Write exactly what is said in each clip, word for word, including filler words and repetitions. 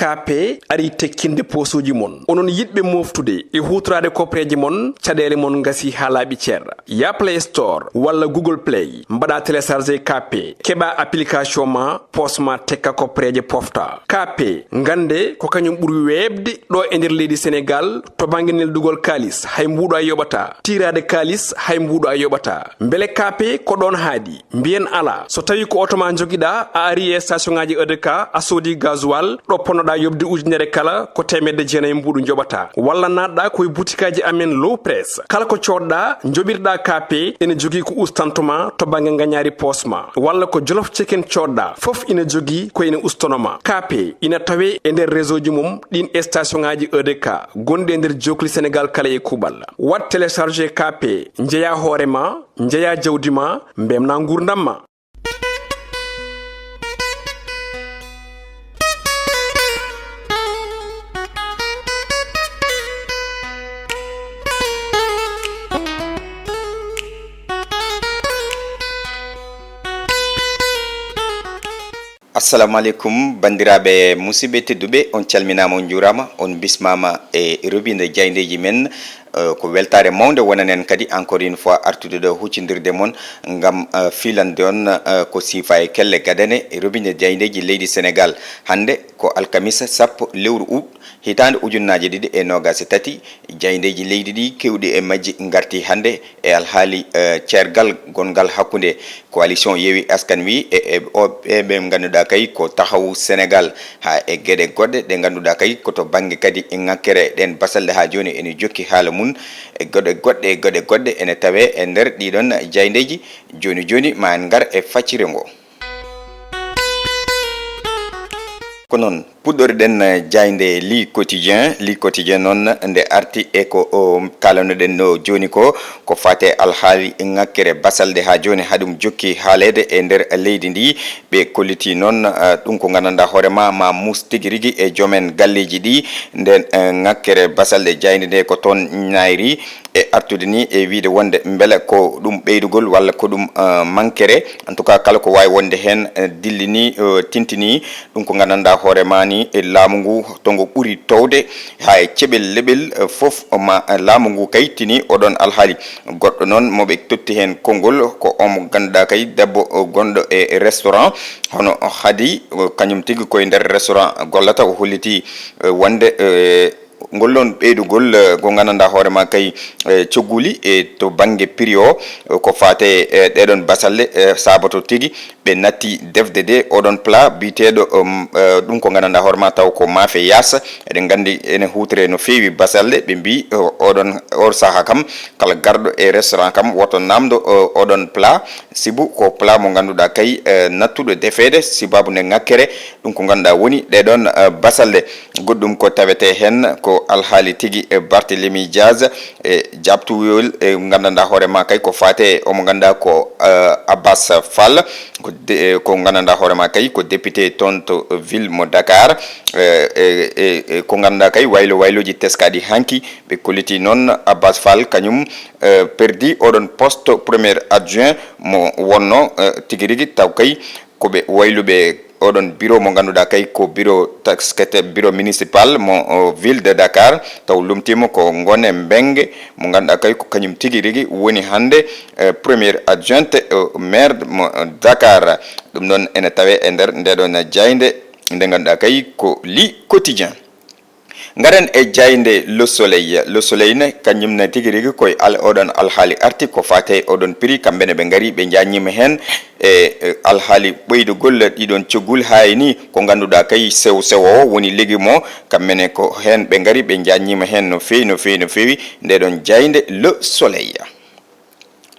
K P ari tekkinde poosuuji mon. Onon yiɗɓe mooftude e huutoraade koppereeje mon, caɗeele mon ngasii haa laaɓi cer. Yah Play Store walla Google Play, mbaɗa télécharger K P, keɓa application ma, poos ma tekka koppereeje pofta. K P, ngannde ko kañum ɓuri weeɓde ɗo e nder leydi Senegaal to bannge neldugol kaalis, hay mbuuɗo a yoɓataa. Tiiraade kaalis, hay mbuuɗo a yoɓataa. Mbele K P ko ɗoon haaɗi? Mbiyen alaa. So tawii ko oto ma njogiɗaa, a ari e station ŋaaji E D K, a soodi gasoil, ɗo ponnoɗaa yoɓde ujunere kala, ko teemedde jeenayi mbuuɗu njoɓataa. Walla naatɗaa ko e butikaaji amen Low Press. Kala ko coodɗaa, njoɓirɗaa K P, ene jogii ko ustanto ma to bannge ngañaari poos ma. Walla ko Jolof Chicken coodɗaa, fof ina jogii ko ene ustono ma. K P ina tawee e nder réseau ji mum ɗiin e station ŋaaji E D K gonɗi e nder jookli Senegaal kala e kuuɓal. Waɗ télécharger K P, njeyaa hoore ma, njeyaa jawdi ma, mbemnaa nguurndam ma. Assalamu aleykum, banndiraaɓe musidɓe tedduɓe, on calminaama, on njuuraama, on mbismaama e roɓinde jaayndeeji men. Eh, ko weltaare mawnde wonanen kadi, encore une fois, artude ɗo huccindirde mon ngam, eh, fiilande on, eh, ko siifa e kelle gadane e roɓinde jaayndeeji leydi Senegaal. Hannde ko alkamisa sappo lewru ut hitaande ujunnaaje ɗiɗi e noogaas e tati. Jaayndeeji leydi ɗi keewɗi e majji ngarti hannde e alhaali, eh, ceergal gonngal hakkunde coalition Yewwi Askan Wi e, e o, e ɓe ngannduɗaa kay ko Taxawu Senegaal, haa e geɗe goɗɗe ɗe ngannduɗaa kay ko to bannge kadi ŋakkere ɗeen basalɗe haa jooni ene jokki haala mum e goɗɗe goɗɗe e goɗɗe goɗɗe ene tawee e nder ɗiɗon jaayndeeji. Jooni jooni ma en ngar e faccire ngo. Ko noon, puɗɗoriɗen, eh, jaaynde Le Quotidien. Le Quotidien noon nde arti e ko, o, kaalanoɗen no jooni ko, ko faate alhaali ŋakkere basalɗe haa jooni, haa ɗum jokki haaleede e nder leydi ndi. Ɓe kolliti noon, eh, ɗum ko nganndanɗaa hoore ma, ma muus tigi rigi e joomen galleeji ɗi. Nden, eh, ŋakkere basalɗe jaaynde nde ko toon ñaayri. E artude ni e wiyde wonde mbele ko ɗum ɓeydugol walla ko ɗum, eh, mankere. En tout cas, kala ko waawi wonde heen, eh, dillini, eh, tintini, ɗum ko nganndanɗaa hoore ma ni, eh, laamu ngu to ngu ɓuri towde haa e ceɓel leɓel, eh, fof ma, eh, laamu ngu kay tini oɗon alhaali. Goɗɗo noon mo ɓe totti heen konngol ko on mo ngannduɗaa kay debbo, eh, gonɗo e restaurant, hono Hadi, eh, kañum tigi ko e nder restaurant gollata. O holliti, eh, wonde, eh, ngol ɗoon ɓeydugol, eh, ngo nganndanɗaa hoore ma kay, eh, cogguli e to bannge prix o, eh, ko faate e ɗeɗon basalle, eh, saboto tigi ɓe natti defde de oɗon plat biyeteeɗo, um, eh, ɗum ko nganndanɗaa hoore ma taw ko maafe yaas. Eɗen nganndi ene huutore no feewi basalle, ɓe mbi, eh, oɗon, or saha kam, kala garɗo e restaurant kam woto namdo, eh, oɗon plat, sibu ko plat mo ngannduɗaa kay, eh, nattuɗo defeede, sibabu nde ŋakkere, ɗum ko ngannduɗaa woni ɗeɗon, eh, basalle. Goɗɗum ko tawetee heen ko alhaali tigi, eh, Barthélémy Diaz, e jaabtuyol, e nganndanɗaa hoore ma kay ko faate e omo ngannduɗaa ko, eh, Abbas Fall, ko de-, eh, ko nganndanɗaa hoore ma kay ko député toon to ville mo Dakar, eh, eh, eh, eh, ko ngannduɗaa kay waylo waylooji teskaaɗi hanki. Ɓe kolliti noon Abbas Fall kañum, eh, perdi oɗon poste premier adjoint mo wonno, eh, tigi rigi taw kay ko ɓe wayluɓe oɗon bureau mo ngannduɗaa kay ko bureau taskete, bureau municipal mo, o, ville de Dakar, taw lomtiima ko Ngone Mbenge mo ngannduɗaa kay ko kañum tigi rigi woni hannde, eh, première adjointe, eh, maire mo, eh, Dakar. Ɗum noon ene tawee e nder ndeɗon jaaynde nde ngannduɗaa kay ko Le Quotidien. Ngaren e jaaynde Le Soleil. Le Soleil ne, kañum ne tigi rigi koye al-, oɗon alhaali arti ko faate oɗon prix. Kamɓe ne ɓe ngari, ɓe njaññiima heen e, e alhaali ɓeydugol ɗiɗon cogguli haa e ni ko ngannduɗaa kay sew sewo o woni legume o. Kamɓe ne ko heen ɓe ngari, ɓe njaññiima heen no feewi, no feewi, no feewi. Ndeɗon jaaynde Le Soleil.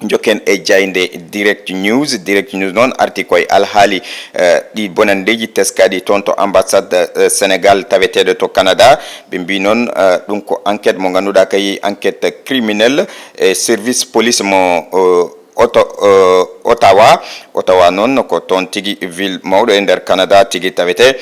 Njokken e jaaynde Direct News. Direct News noon arti koye alhaali, eh, ɗi bonanndeeji teskaaɗi toon to ambassade, eh, Sénégal taweteeɗo to Canada. Ɓe mbii noon, eh, ɗum ko enquête mo ngannduɗaa kay enquête criminelle e service police mo, eh, Oto-, eh, Ottawa. Ottawa noon ko toon tigi ville mawɗo e nder Canada tigi tawetee.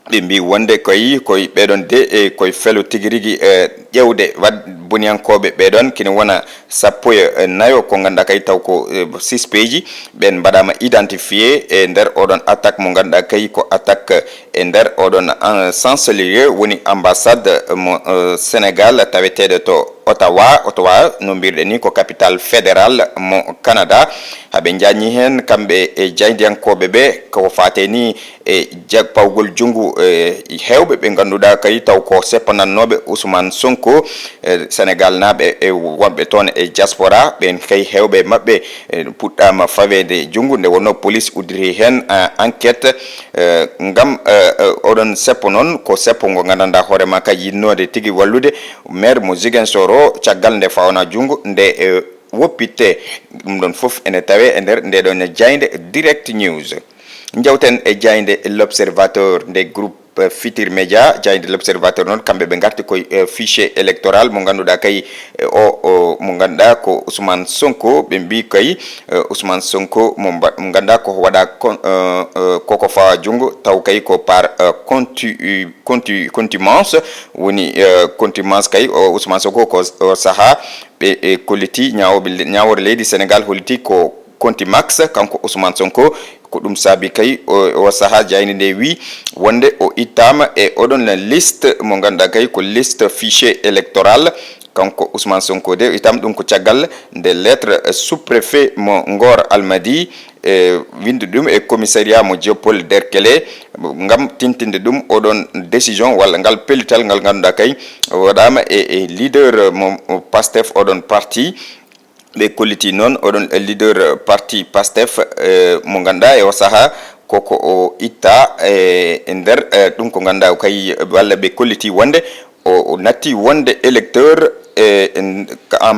Ɓe mbii wonde koye, koye ɓeɗon de, e koye felo tigi rigi, e ƴewde, waɗ-, Boniyankooɓe ɓee ɗoon kene wona sappo e nayo ko ngannduɗaa kay taw ko, eh, sispeeji ɓeen mbaɗaama identifié e nder oɗon attaque mo ngannduɗaa kay ko attaque e nder oɗon, eh, chancelier woni ambassade mo, eh, Sénégal taweteeɗo to Ottawa, Ottawa no mbirɗen ni ko capitale fédérale mo Canada. Haɓe njañi heen kamɓe e jaayndiyankooɓe ɓe ko faate ni e jag pawgol junngu, e heewɓe ɓe ngannduɗaa kay taw ko seppanannooɓe Ousmane Sonko, e Sénégal naaɓe e wonɓe toon e diaspora ɓeen kay heewɓe maɓɓe, e puɗɗaama faweede junngu nde wonnoo police udditi heen, a, enquête, e ngam, e, e, oɗon seppo noon ko seppo ngo nganndanɗaa hoore ma kay yiɗnoode tigi wallude maire mo Ziguinchor o caggal nde fawanaa junngu nde, e, woppitte. Ɗum ɗoon fof ene tawee e nder nde ɗoon jaaynde Direct News. Njawten e jaaynde L'Observateur nde groupe, eh, Futurs Médias. Jaaynde L'Observateur noon, kamɓe ɓe ngarti koye, eh, fichier électoral mo ngannduɗaa kay, eh, o, o, mo ngannduɗaa ko Ousmane Sonko. Ɓe mbii kay, eh, Ousmane Sonko mo mba-, mo ngannduɗaa ko waɗa kon-, eh, eh, koko fawa junngo, taw kay ko par, eh, contu-, contu-, contumace, woni, eh, contumace kay, o Ousmane Sonko ko o sahaa ɓe, eh, kolliti ñaawooɓe le-, ñaawoore leydi Sénégal holliti ko contumace, kanko Ousmane Sonko. Ko ɗum saabi kay o, o sahaa jaaynde nde wi wonde o ittaama e oɗon liste mo ngannduɗaa kay ko liste fichier électoral. Kanko Ousmane Sonko de o ittaama ɗum ko caggal nde lettre sous-préfet mo Ngor Almadi, e winndu ɗum e commissariat mo Dieuppeul Derklé ngam tintinde ɗum oɗon décision walla ngal pellital ngal ngannduɗaa kay waɗaama e, e leader mo Pastef oɗon parti. Ɓe kolliti noon oɗon leader parti Pastef, eh, mo ngannduɗaa e o sahaa koko o itta, eh, e nder, eh, ɗum ko ngannduɗaa kay walla ɓe kolliti wonde o, o natti wonde électeur, eh, en,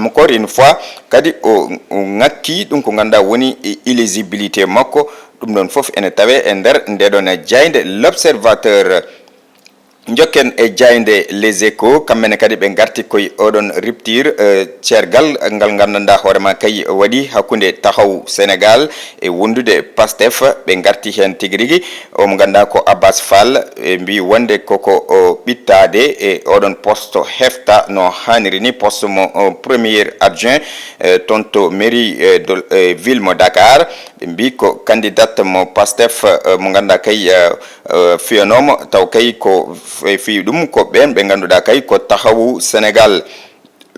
encore une fois kadi o, o ŋakki ɗum ko ngannduɗaa woni e éligibilité makko. Ɗum ɗoon fof ene tawee e nder nde ɗoon jaaynde L'Observateur. Njokken e jaaynde Les Échos, kamɓe ne kadi ɓe ngarti koye oɗon rupture, eh, ceergal ngal nganndanɗaa hoore ma kay waɗi hakkunde Taxawu Sénégal e wondude Pastef. Ɓe ngarti heen tigi rigi, o mo ngannduɗaa ko Abass Fall, ɓe mbii wonde koko o ɓittaade e oɗon poste hefta no haaniri ni, poste mo, o, premier adjoint, eh, toon to mairie, eh, de, eh, ville mo Dakar. Ɓe mbii ko candidat mo Pastef, eh, mo ngannduɗaa kay, eh, eh, fiyanooma, taw kay ko f-, fii ɗum ko ɓeen ɓe ngannduɗaa kay ko Taxawu Sénégal.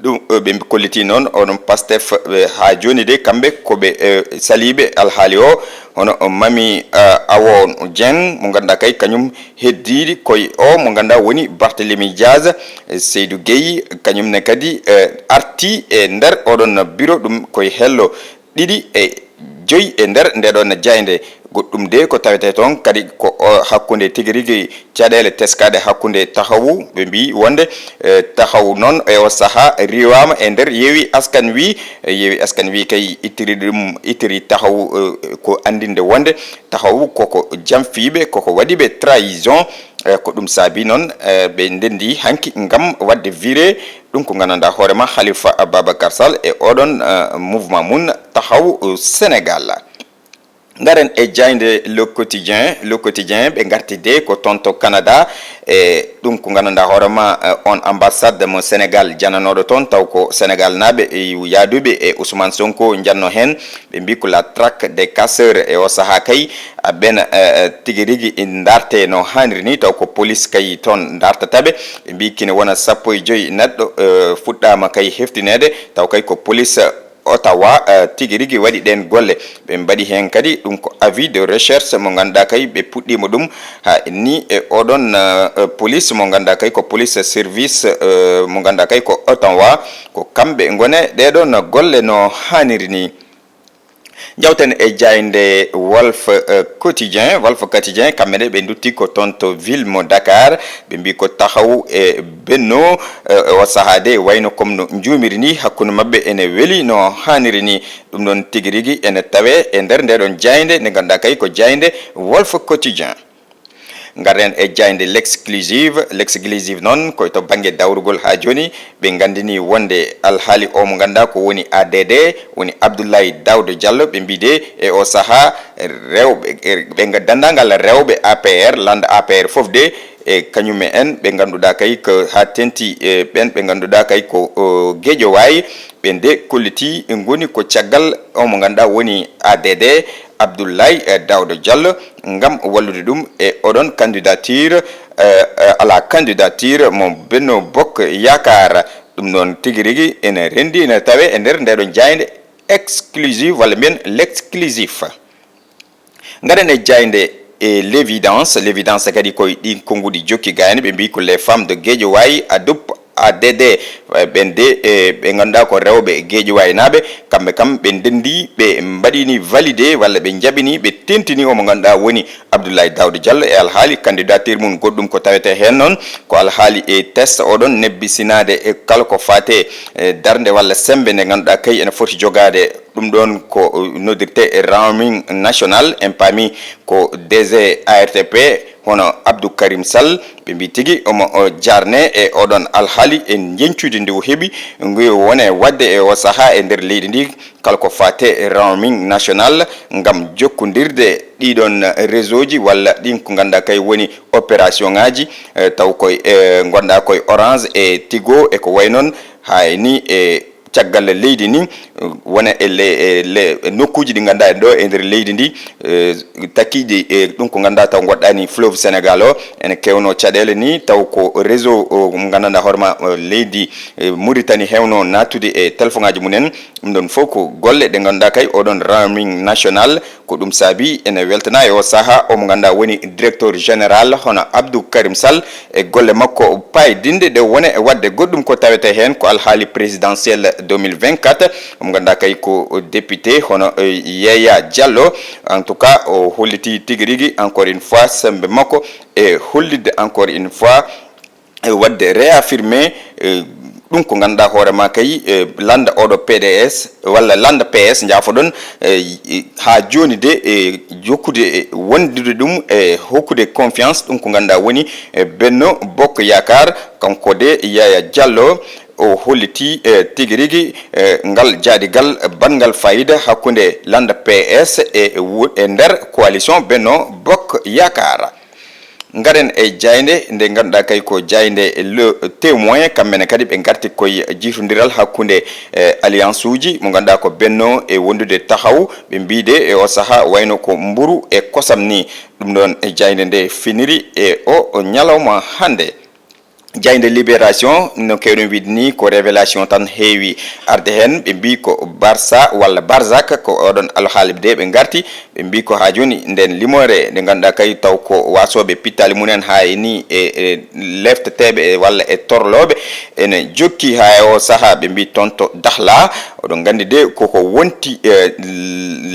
Ɗum, eh, ɓe kolliti noon oɗon Pastef, eh, haa jooni de, kamɓe ko ɓe, eh, saliiɓe alhaali o, hono Mami, eh, Awo Dieng, mo ngannduɗaa kay kañum heddiiɗi koye o, mo ngannduɗaa woni Barthélémy Diaz, eh, Seydou Gueye, kañum ne kadi, eh, arti e nder oɗon biro, ɗum koye hello ɗiɗi e joyi e nder nde ɗoon jaaynde. Goɗɗum de ko tawetee toon kadi ko o hakkunde tigi rigi caɗeele teskaaɗe hakkunde Taxawu. Ɓe mbii wonde, eh, Taxawu noon e o sahaa riiwaama e nder Yewwi Askan Wi. Eh, Yewwi Askan Wi kay ittiri ɗum, ittiri Taxawu, eh, ko anndinde wonde Taxawu koko jamfiiɓe, koko waɗi ɓe trahison. Eh, ko ɗum saabi noon, eh, ɓe ndenndi hanki ngam waɗde viré ɗum ko nganndanɗaa hoore ma Khalifa Ababacar Sall e oɗon, eh, mouvement mum Taxawu Sénégal. Ngaren e jaaynde Le Quotidien. Le Quotidien ɓe ngarti de ko toon to Canada, e ɗum ko nganndanɗaa hoore ma, eh, on ambassade mo Sénégal jananooɗo toon, taw ko Sénégal naaɓe, eh, yaaduɓe e Ousmane Sonko njanno heen. Ɓe mbii ko la traque des casseurs e o sahaa kay, a ɓen, eh, tigi rigi ina ndaarte no haaniri ni, taw ko police kay toon ndaartata ɓe. Ɓe mbii kine wona sappo e joyi neɗɗo, eh, fuɗɗaama kay heftineede, taw kay ko police Ottawa, eh, tigi rigi waɗi ɗeen golle. Ɓe mbaɗi heen kadi ɗum ko avis de recherche mo ngannduɗaa kay ɓe puɗɗiima ɗum haa ni e oɗon, eh, police mo ngannduɗaa kay ko police service, eh, mo ngannduɗaa kay ko Ottawa, ko kamɓe ngone ɗee ɗoon golle no haaniri ni. Njawten e jaaynde Walf, eh, Quotidien. Walf Quotidien, kamɓe ne ɓe ndutti ko toon to ville mo Dakar. Ɓe mbii ko Taxawu e Benno, eh, e o sahaa de wayno comme no njuumiri ni, hakkunde maɓɓe ene weli no haaniri ni. Ɗum ɗoon tigi rigi ene tawee e nder ndee ɗoon jaaynde nde ngannduɗaa kay ko jaaynde Walf Quotidien. Ngaren e jaaynde L'Exclusive. L'Exclusive noon, ko to bannge dawrugol haa jooni. Ɓe nganndini wonde alhaali o mo ngannduɗaa ko woni A D D, woni Abdoulaye Daouda Diallo, ɓe mbii de e o sahaa rewɓe, e ɓe nga-, danndaangal rewɓe A P R, lannda A P R fof de, e kañum en ɓe ngannduɗaa kay ko haa tenti e ɓen ɓe ngannduɗaa kay ko, o, Guédiawaye, ɓe nde kolliti ngoni ko caggal o mo ngannduɗaa woni A D D, Abdoulaye, eh, Daouda Diallo, ngam wallude ɗum e oɗon candidature, eh, eh, ala candidature mo Benno Bokk Yaakaar. Ɗum noon tigi rigi ene renndi, ene tawe e nder ndeɗo jaaynde Exclusive, walla mbiyen L'Exclusif. Ngaren e jaaynde e L'Évidence. L'Évidence kadi koye ɗin konnguɗi jokki gayno, ɓe mbii ko les femmes de Guédiawaye adoptent A D D. Ɓen de, e, ɓe ngannduɗaa ko rewɓe Guédiawaye naaɓe, kamɓe kam ɓe ndenndi, ɓe mbaɗini validé walla ɓe njaɓini, ɓe tentini o mo ngannduɗaa woni Abdoulaye Daouda Diallo e alhaali candidature mum. Goɗɗum ko tawete heen noon ko alhaali e test oɗon nebbisinaade e kala ko faate e darnde walla semmbe nde ngannduɗaa kay ene foti jogaade. Ɗum ɗoon ko, uh, noddirte e Roaming National, en paami ko D G A R T P, hono Abdou Karim Sall, ɓe mbii tigi omo, o, jarne e oɗon alhaali e njeñcuuji ndi o heɓi, ngu wone waɗde e o sahaa e nder leydi ndi, kala ko faate e Roaming National, ngam jokkondirde ɗiɗon réseau ji walla ɗin ko ngannduɗaa kay woni opération ŋaaji, eh, taw koye, eh, ngonɗaa koye Orange e Tigo e ko wayi noon, haa e ni e caggal leydi ni, wona e le, e le, e nokkuuji ɗi ngannduɗaa ɗo e nder leydi ndi, eh, takiiɗi e ɗum ko ngannduɗaa taw ngoɗɗaani fleuve Sénégal o, ene keewno caɗeele ni, taw ko réseau o, mo ngannduɗaa hoore ma, eh, leydi, eh, Mauritanie heewno naattude e téléphone ŋaaji mum en. Ɗum ɗon fof ko golle ɗe ngannduɗaa kay oɗon Roaming National, ko ɗum saabi ene weltana e o sahaa o mo ngannduɗaa woni directeur général hono Abdou Karim Sall e golle makko paydinɗe ɗe wone e waɗde goɗɗum ko tawete heen ko alhaali présidentiel deux mille vingt-quatre. Omo ngannduɗaa kay ko député hono, eh, Yaya Diallo. En tout cas, o holliti tigi rigi encore une fois semmbe makko e hollitde encore une fois e waɗde réaffirmé, eh, ɗum ko ngannduɗaa hoore ma kay, eh, lannda oɗo P D S walla lannda P S, njaafoɗon, eh, haa jooni de, eh, jokkude, eh, wondude ɗum e hokkude confiance, ɗum ko ngannduɗaa woni, eh, Benno Bokk Yaakaar. Kanko de Yaya Diallo o holliti, eh, tigi rigi, eh, ngal jaadigal banngal fayida hakkunde lannda P S e wu-, e nder coalition Benno Bokk Yaakaar. Ngaren e jaaynde nde ngannduɗaa kay ko jaaynde Le Témoin, kamɓe ne kadi ɓe ngarti koye jiitondiral hakkunde, eh, alliance uji mo ngannduɗaa ko Benno e wondude Taxaw, ɓe mbiide e o sahaa wayno ko mburu e kosam ni. Ɗum ɗoon e jaaynde nde finiri e o, o ñalawma hannde. Jaaynde Libération, no keewɗen wiide ni, ko révélation tan heewi arde heen. Ɓe mbii ko Barça walla Barzak, ko oɗon alhaali de ɓe ngarti. Ɓe mbii ko haa jooni ndeen limoore nde ngannduɗaa kay taw ko waasooɓe pittaali mum en haa e ni e, e lefteteeɓe e walla e torlooɓe ene jokki haa e o sahaa. Ɓe mbii toon to Dakhla, oɗon nganndi de koko wonti, e,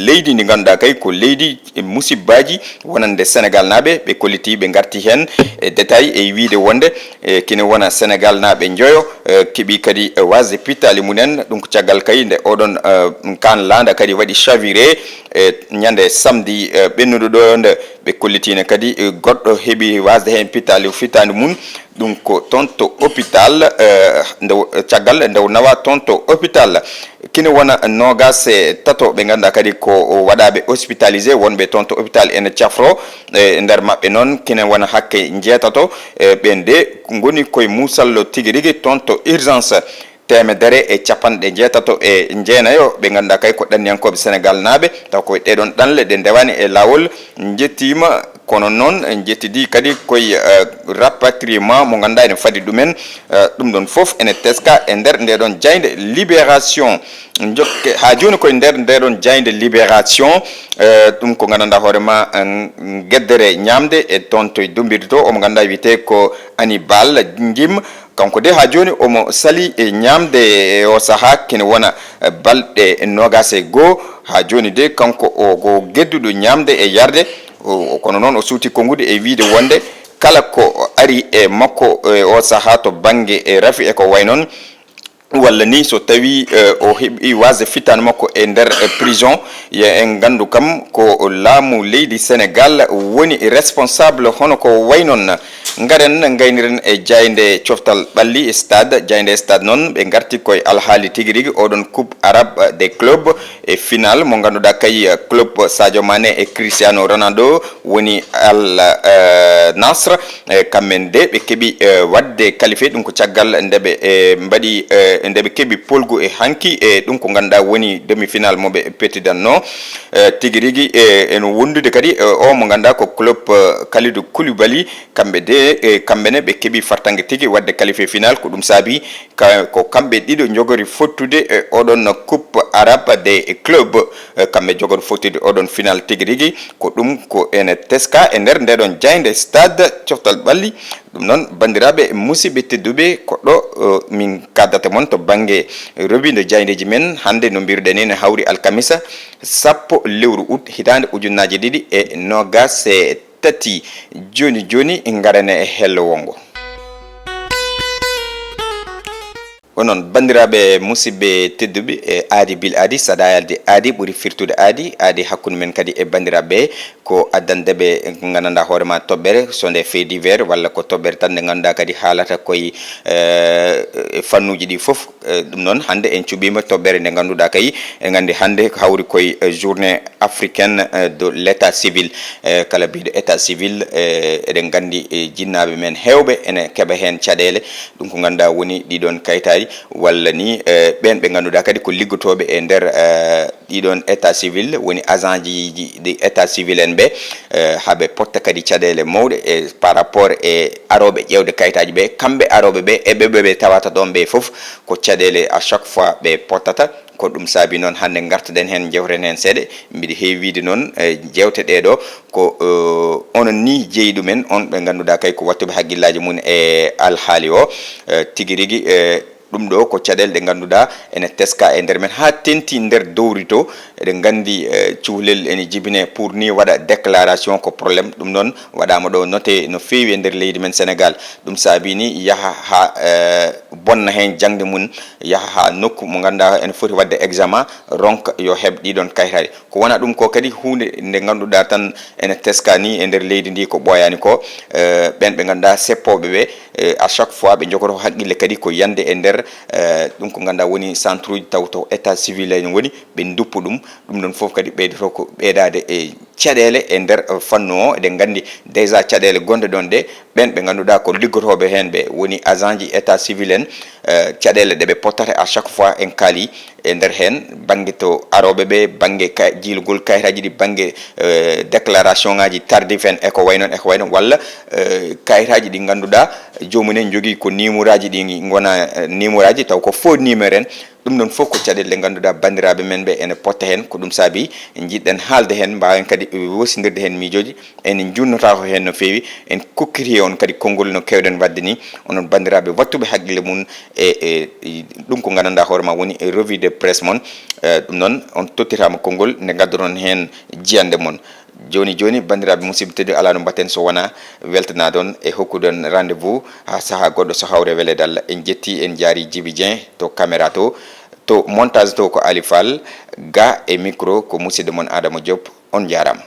leydi ndi ngannduɗaa kay ko leydi e musibbaaji wonande Senegal naaɓe, ɓe kolliti, ɓe ngarti heen e détail e wiide wonde, e, kine wona Senegal naaɓe njoyo, e, keɓi kadi, e, wasde pittaali mum en. Ɗum ko caggal kay nde oɗon, e, kaan laanda kadi waɗi chaviré, e, ñande samedi, e, ɓennuɗo ɗo nde ɓe kollitiino kadi, e, goɗɗo heɓi wasde heen pittaali, fittaandu mum. Ɗum ko toon to hôpital, eh, nde, caggal nde o nawa toon to hôpital. Kine wona noogaas e tato ɓe ngannduɗaa kadi ko waɗaaɓe hospitalisé, wonɓe toon to hôpital ene cafro. E nder maɓɓe noon, kine wona hakke njeetato, e ɓeen de ngoni koye muusallo tigi rigi toon to urgence. Teemedere e capanɗe njeetato e jeenayo ɓe ngannduɗaa kay ko ɗanniyankooɓe Senegal naaɓe, taw koye ɗee ɗoon ɗanle ɗe ndewaani e laawol, njettiima. Kono noon, en njettidi kadi koye, eh, rapatriement mo ngannduɗaa ene fadi ɗumen. Eh, ɗum ɗoon fof ene teska e nder nde ɗoon jaaynde Libération. Jokke haa jooni koye nder nde ɗoon jaaynde Libération. Eh, ɗum ko nganndanɗaa hoore ma, eh, geddere ñaamde e toon to e Dumbirdu to, omo ngannduɗaa wiyetee ko Hannibal Djim. Kanko de haa jooni omo salii e ñaamde e o sahaa kene wona, eh, balɗe noogaas e goo. Haa jooni de kanko o ko gedduɗo ñaamde e yarde. O, kono noon o suuti konnguɗi e wiyde wonde kala ko ari e makko e o sahaa to bannge e rafi e ko wayi noon, walla ni so tawi, eh, o heɓi wasde fittaandu makko e nder, eh, prison, ye en nganndu kam ko laamu leydi Senegal woni responsable hono ko way noon. Ngaren ngayniren e jaaynde coftal ɓalli, stade. Jaaynde stade noon, ɓe ngarti koye alhaali tigi rigi oɗon Coupe Arabe des Clubs e final mo ngannduɗaa kay, eh, club Sadio Mané e Cristiano Ronaldo woni Al, eh, Nassr. Eh, kamɓe de ɓe keɓi, eh, waɗde qualifié, ɗum ko caggal nde ɓe, eh, mbaɗi, eh, nde ɓe keɓi polgu e hanki, e ɗum ko ngannduɗaa woni demi-finale mo ɓe pettidanno. Eh, tigi rigi, eh, eno wondude kadi, eh, o mo ngannduɗaa ko club, eh, Kalidou Koulibaly. Kamɓe de, eh, kamɓe ne ɓe keɓi fartaŋŋe tigi waɗde qualifié final. Ko ɗum saabi ka, ko kamɓe ɗiɗo njogori fottude e oɗon Coupe Arabe des Clubs. Eh, kamɓe njogori fottude oɗon final tigi rigi. Ko ɗum ko ene teska e nder ndeɗon jaaynde stade coftal ɓalli. Ɗum noon, banndiraaɓe musidɓe tedduɓe, ko ɗo, eh, min kaddata mon to bannge revue de jaayndeeji men. Hannde, no mbiruɗen ni, ne hawri alkamisa sappo lewru août hitaande ujunnaaje ɗiɗi e noogaas e tati. Jooni jooni, ngaren e hello wongo. Onon banndiraaɓe musidɓe tedduɓe, e aadi bil aadi, saɗa yalde aadi ɓuri firtude aadi, aadi hakkunde men kadi e banndiraaɓe, ko addande ɓe ko nganndanɗaa hoore ma toɓɓere, so nde fait divers walla ko toɓɓere tan nde ngannduɗaa kadi haalata koye, eh, fannuuji ɗi fof. Eh, ɗum noon, hannde en cuɓiima toɓɓere nde ngannduɗaa kay, en nganndi hannde ko hawri koye, eh, journée africaine, eh, de l'état civil. Eh, kala biiɗo état civil, eh, eɗen nganndi, eh, jinnaaɓe men heewɓe ene keɓa heen caɗeele. Ɗum ko ngannduɗaa woni ɗiɗon kayitaaji, walla ni, eh, ɓeen ɓe ngannduɗaa kadi ko liggotooɓe e nder, eh, ɗiɗon état civil, woni agent ji ɗi état civil en ɓe, eh, haa ɓe potta kadi caɗeele mawɗe e par rapport e arooɓe ƴeewde kayitaaji ɓe, kamɓe arooɓe ɓe e ɓe, ɓe, ɓe tawata ɗoon ɓe fof ko caɗeele à chaque fois ɓe pottata. Ko ɗum saabi noon hannde ngartoɗen heen, njewten heen seeɗa. Mbiɗa heewi wiyde noon, eh, jeewte ɗee ɗo ko, eh, onon ni jeyi ɗumen, on ɓe ngannduɗaa kay ko wattuɓe hakkillaaji mum e alhaali o. Eh, tigi rigi, eh, ɗum ɗo ko caɗeele ɗe ngannduɗaa ene teska e nder men haa tenti nder dowri to. Eɗen nganndi, eh, cuhlel ene jibine pour ni waɗa déclaration ko problème. Ɗum noon waɗaama ɗo noté no feewi e nder leydi men Senegal. Ɗum saabi ni yaha haa, eh, bonna heen jaŋde mum, yaha haa nokku mo ngannduɗaa ene foti waɗde examen, ronka yo heɓ ɗiɗon kayitaaji. Ko wona ɗum ko kadi huunde nde ngannduɗaa tan ene teska ni e nder leydi ndi ko ɓooyaani ko. Eh, ɓeen ɓe ngannduɗaa seppooɓe ɓe, eh, à chaque fois ɓe njogoto hakkille kadi ko yande e nder, eh, ɗum ko ngannduɗaa woni centre uji taw to état civil en woni, ɓe nduppu ɗum. Ɗum ɗon fof kadi ɓeydoto ko ɓeydaade e caɗeele e nder fannu o. Eɗen nganndi déjà caɗeele gonɗe ɗon ɗe, ɓeen ɓe ngannduɗaa ko liggotooɓe heen ɓe woni agent ji état civil en, eh, caɗeele ɗe ɓe pottata à chaque fois en kaali e nder heen, bannge to arooɓe ɓe, bannge ka-, jiilugol kayitaaji ɗi, bannge, eh, déclaration ŋaaji tardif en e ko way noon, e ko way noon, walla, eh, kayitaaji ɗi ngannduɗaa joomum en njogii ko numéroji ɗi ngona, eh, numéroji taw ko faux numéro en. Ɗum ɗon fof ko caɗeele ɗe ngannduɗaa banndiraaɓe men ɓe ene potta heen. Ko ɗum saabi njiɗɗen haalde heen, mbaawen kadi wosindirde heen miijooji. En njunnotako heen no feewi, en kokkiti on kadi konngol no keewɗen waɗde ni, onon banndiraaɓe wattuɓe hakkille mum e, e, e ɗum ko nganndanɗaa hoore ma woni e revue de presse mon. Eh, ɗum noon, on tottitaama konngol nde ngaddoton heen jiyannde mon. Jooni jooni, banndiraaɓe musidɓe tedduɓe, alaa no mbaɗten so wonaa weltanaade on e hokkude on rendez-vous haa sahaa goɗɗo so hawre weleede Allah. En njetti, en njaari Jibi Dieng to caméra to, to montage to ko Ali Fall, ga e micro ko musidɗo mon Adama Diop. On njaaraama.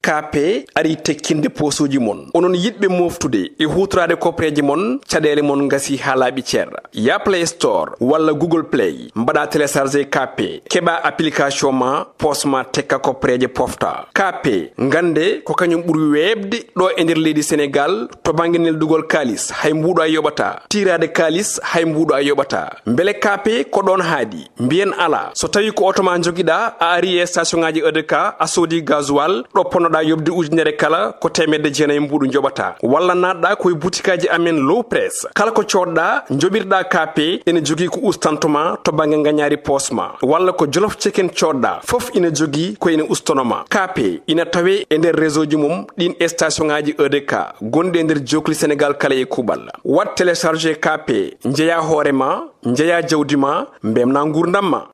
K P arii tekkinde poosooji mon. Onon yiɗɓe mooftude e huutoraade kopreeje mon, caɗeele mon ngasii haa laaɓi cer. Yah Play Store walla Google Play, mbaɗaa télécharger K P, keɓaa application ma, poos ma tekka kopreeje pofta. K P, ngannde ko kañum ɓuri weeɓde ɗo e nder leydi Senegal to bannge neldugol kaalis, hay mbuuɗo a yoɓataa. Tiiraade kaalis, hay mbuuɗo a yoɓataa. Mbele K P ko ɗoon haaɗi? Mbiyen alaa. So tawii ko oto ma njogiɗaa, a arii e station ŋaaji E D K, a soodii gasoil, ɗo ponnoɗaa yoɓde ujunere Ɓe kala ko teemedde jeenayi mbuuɗu njoɓata. Walla naatɗa ko e butikaaji amen Low Press. Kala ko coodɗa, njoɓirɗa K P, ene jogii ko ustanto ma to bannge ngañaari poos ma. Walla ko Jolof Chicken coodɗa, fof ina jogii ko ene ustono ma. K P ina tawee e nder réseau ji mum ɗin station ŋaaji E D K gonɗi e nder jookli Sénégal kala e kuuɓal. Waɗ télécharger K P, njeyaa hoore ma, njeyaa jawdi ma, mbemna nguurndam ma.